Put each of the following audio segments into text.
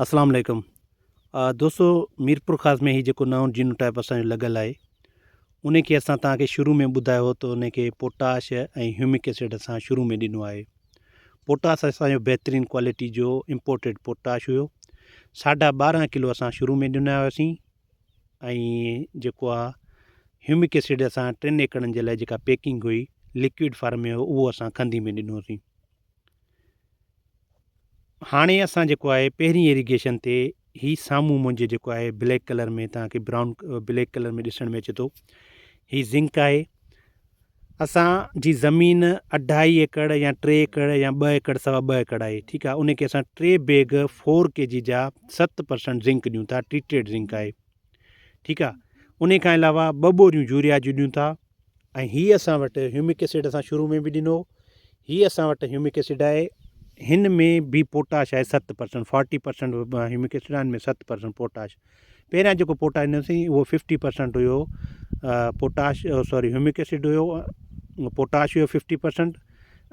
اسلام عليڪم دوستو ميرپورخاص ۾ هي جيڪو نئون جينو ٽائپ اسان جو لڳل آهي ان کي اسان توهان کي شروع ۾ ٻڌايو هو ته ان کي پوٽاش ۽ هيومڪ ايسڊ اسان شروع ۾ ڏنو آهي پوٽاش اسان جو بهترين ڪوالٽي جو امپورٽيڊ پوٽاش هيو ساڍا 12 ڪلو اسان شروع ۾ ڏنا هياسين ۽ جيڪو آهي هيومڪ ايسڊ اسان 3 ايڪڙن جي لاء جيڪا پيڪنگ هئي لڪوڊ فارم ۾ هو اهو اسان کنڌي ۾ ڏنوسين هاڻي اسان جيڪو آهي پهرين ايريگيشن تي هي سامهون منهنجي جيڪو آهي بليڪ ڪلر ۾ توهان کي برائون بليڪ ڪلر ۾ ڏسڻ ۾ اچي ٿو هي زنڪ آهي اسان جي زمين اڍائي ايڪڙ يا 3 ايڪڙ يا 2 ايڪڙ سوا 2 ايڪڙ آهي ٺيڪ آهي ان کي اسان 3 بيگ 4 ڪي جي جا 7% زنڪ ڏيون ٿا ٽريٽيڊ زنڪ آهي ٺيڪ آهي ان کان علاوه 2 ٻوريون يوريا جون ڏيون ٿا ۽ هي اسان وٽ هيومڪ ايسڊ اسان شروع ۾ به ڏنو هي اسان وٽ هيومڪ ايسڊ آهي هن ۾ به پوٽاش آهي 7% 40% هيومڪ ايسڊ آهي هن ۾ 7% پوٽاش پهريان جيڪو پوٽاش ڏنوسين اهو 50% هيو پوٽاش سوري هيومڪ ايسڊ هيو پوٽاش هيو 50%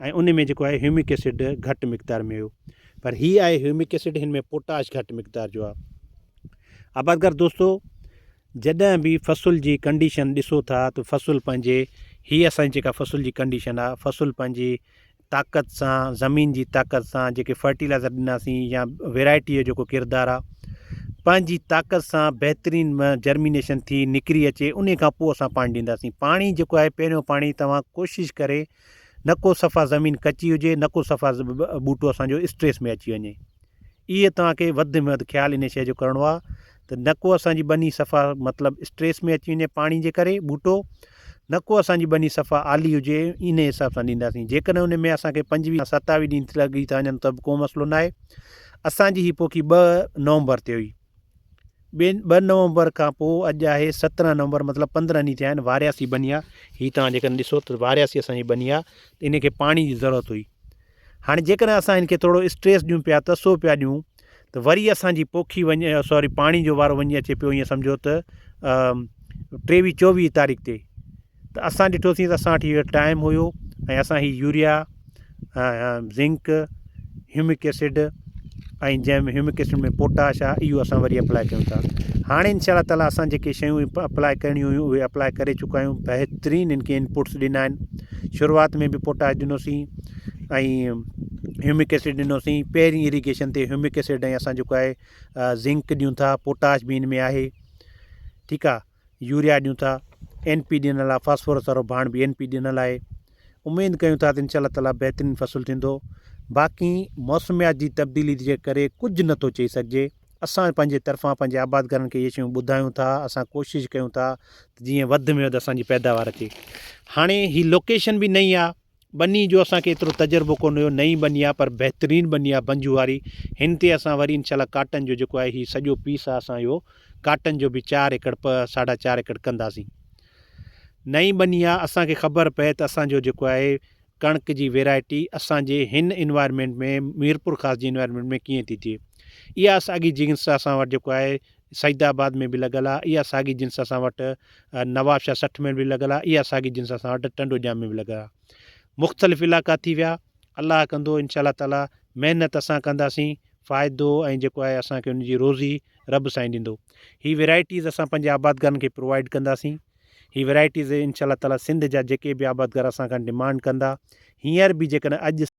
۽ ان ۾ جيڪو آهي هيومڪ ايسڊ گهٽ مقدار ۾ هيو پر هي آهي هيومڪ ايسڊ هن ۾ پوٽاش گهٽ مقدار جو آهي آبادگار دوستو جڏهن به فصل جي ڪنڊيشن ڏسو ٿا ته فصل پنهنجي هي اسان جي جيڪا فصل جي ڪنڊيشن آ فصل پنهنجي طاقت سان زمين جي طاقت سان جيڪي فرٽيلائزر ڏناسين يا ويرائٽي جو جيڪو ڪردار آ پنهنجي طاقت سان بهترين جرمينيشن ٿي نڪري اچي انهي کان پوء اسان پاڻي ڏينداسين پاڻي جيڪو آهي پهريون پاڻي توهان ڪوشش ڪري نه ڪو صفا زمين ڪچي هجي نه ڪو صفا ٻوٽو اسان جو اسٽريس ۾ اچي وڃي اهي توهان کي وڌ ۾ وڌ خيال انهي شيء جو ڪرڻو آ ته نه ڪو اسان جي ٻني صفا مطلب اسٽريس ۾ اچي وڃي پاڻي جي ڪري ٻوٽو نه ڪو اسان جي ٻني صفا آلي هجي انهي حساب سان ڏينداسين جيڪڏهن ان ۾ اسان کي 25 27 ڏينهن لڳي ٿا وڃن ته به ڪو مسئلو ناهي اسان جي هي پوکي 2 نومبر تي هئي ٻين 2 نومبر کان پوء اڄ آهي 17 نومبر مطلب 15 ڏينهن ٿيا آهن وارياسي ٻني آهي هي توهان جيڪڏهن ڏسو ته وارياسي اسان جي ٻني آهي ته ان کي پاڻي جي ضرورت هئي هاڻي جيڪڏهن اسان هن کي ٿورو اسٽريس ڏيون پيا تسو پيا ڏيون ته وري اسان جي پوکي وڃي سوري پاڻي جو وارو وڃي اچي پيو ائين سمجهو ته 23 24 تاريخ تي ته اسان ڏٺوسين ته اسان وٽ هي ٽائيم هيو ۽ اسان هي يوريا زنڪ هيومڪ ايسڊ ۽ جنهن ۾ هيومڪ ايسڊ ۾ پوٽاش آ اهو اسان وري اپلاء ڪيون ٿا هاڻي انشاء الله تعالي اسان جيڪي شيون اپلاء ڪرڻيون هيون اهي اپلاء ڪري چڪا آهيون بهترين ان کي انپوٽس ڏنا آهن شروعات ۾ به پوٽاش ڏنوسين ۽ هيومڪ ايسڊ ڏنوسين پهرين اريگيشن تي هيومڪ ايسڊ ۽ اسان جيڪو آهي زنڪ ڏيون ٿا پوٽاش به ان ۾ آهي ٺيڪ آ يوريا ڏيون ٿا اين پي ڏنل آهي فاسفورس وارو ڀاڻ به اين پي ڏنل آهي اميد ڪيون ٿا ته انشاء الله تعالي بهترين فصل ٿيندو باقي موسميات جي تبديلي جي ڪري ڪجهه نٿو چئي سگهجي اسان پنهنجي طرفان پنهنجي آبادگارن کي اهي شيون ٻڌايون ٿا اسان ڪوشش ڪيون ٿا ته جيئن وڌ ۾ وڌ اسان جي پيداوار اچي هاڻي هي لوڪيشن به نئين آهي ٻني جو اسان کي ايترو تجربو ڪونه هيو، نئين ٻني آ پر بهترين ٻني آ بنجو واري، هن تي اسان وري انشاء الله ڪاٽن جو جيڪو آهي هي سڄو پيس آ اسان اهو ڪاٽن جو به چار ايڪڙ پ ساڍا چار ايڪڙ ڪنداسين. نئين ٻني آ اسان کي خبر پئي ته اسان جو جيڪو آهي ڪڻڪ جي ويرائٽي اسان جي هن انوائرمينٽ ۾ ميرپورخاص جي انوائرمينٽ ۾ ڪيئن ٿي ٿئي. اها ساڳي جنس اسان وٽ جيڪو آهي سعيد آباد ۾ به لڳل آ اها ساڳي جنس اسان وٽ نوابشاهه 60 ميل به لڳل آ اها ساڳي جنس اسان وٽ ٽنڊو ڄام ۾ به لڳل آ مختلف علائقا ٿي ويا الله ڪندو انشاء الله تعالي محنت اسان ڪنداسين فائدو ۽ جيڪو آهي اسان کي ان جي روزي رب سائين ڏيندو هي ويرائٽيز اسان پنهنجي آبادگارن کي پرووائيڊ ڪنداسين هي ويرائٽيز انشاء الله تعالي سنڌ جا جيڪي به آبادگار اسان کان ڊمانڊ ڪندا هينئر به جيڪڏهن اڄ.